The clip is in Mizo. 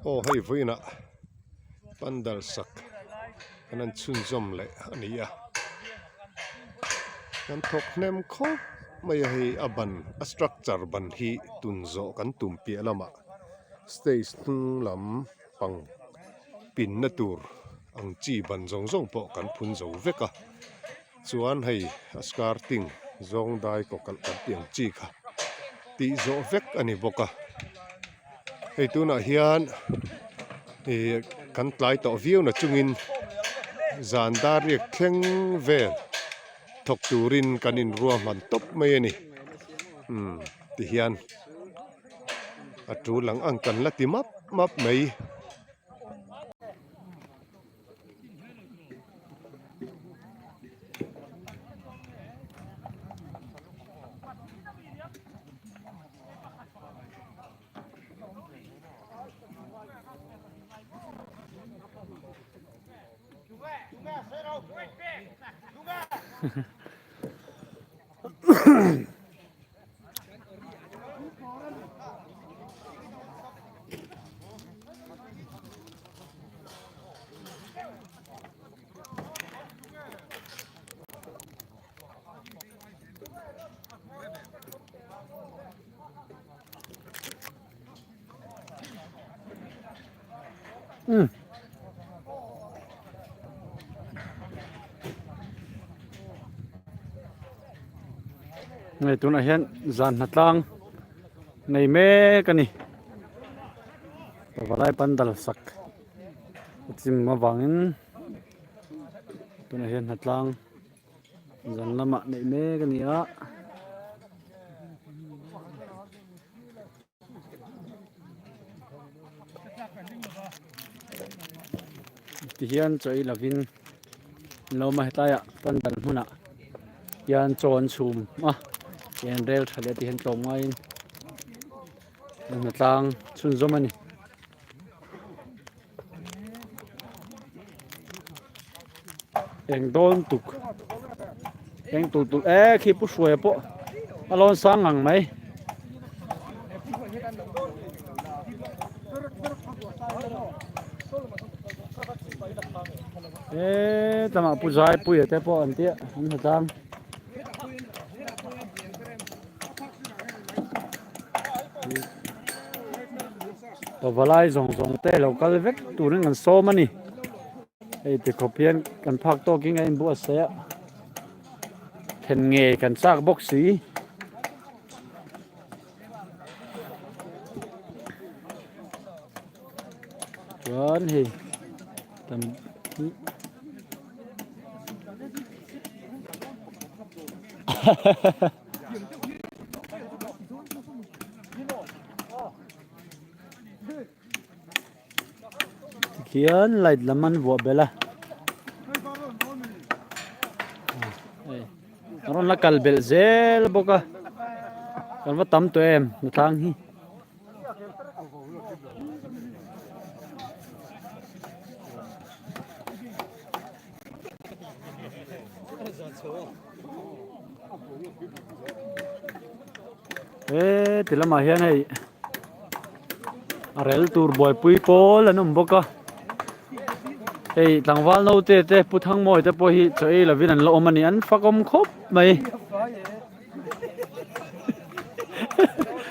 Aw hei vawiinah pandal sak an han chhunzawm leh a ni a kan thawk hnem khawp mai a hei a ban a structure ban hi tun zawh kan tum piah lamah stage hnung lam pang pinna tur ang chi ban zawng zawng pawh kan phun zo vek a chuan hei a skirting zawng dai kaw kalh kan tih ang chi kha tih zawh vek a ni bawk a hei tunah hian ih kan tlai tawh viau na chungin zan dar riak thleng vel thawk turin kan inruahman tawp mai a ni umm tihian a tul ang ang kan la ti map map mai. Umm. Hei tunah hian zan hnatlang nei mek a ni. Pavalai pandal sak a chim avangin tunah hian hnatlang zan lamah neih mek a ni a. Tihian chaw ei lovin an lo awm a hetlaiah pandal hmunah hian chaw an chhum a hian rel tha leh tihian tlawm ngaiin hnatlang chhunzawm a ni. Eng dawn tuk eng tul tul e khi pu hruaia pawh a lawn sang ngang mai. E tlangah pu zai puia te pawh an tia an hmu tlang. Pavalai zawng zawng te lo kal vek turin kan sawm a ni. Hei ti khawp hian kan phak tawkin a inbuatsaih a, then ngei kan chak bawk si. Chuan hei kan Tikhian light lam an vuah belh a a rawn la kal belh zel bawk a kan va tam tawh em hnathlang hi. He ti lamah hian hei a rel tur buaipui pawl an awm bawk a hei tlangval naute te pu thangmawi te pawh hi chaw ei lovin an la awm a ni an fakawm khawp mai.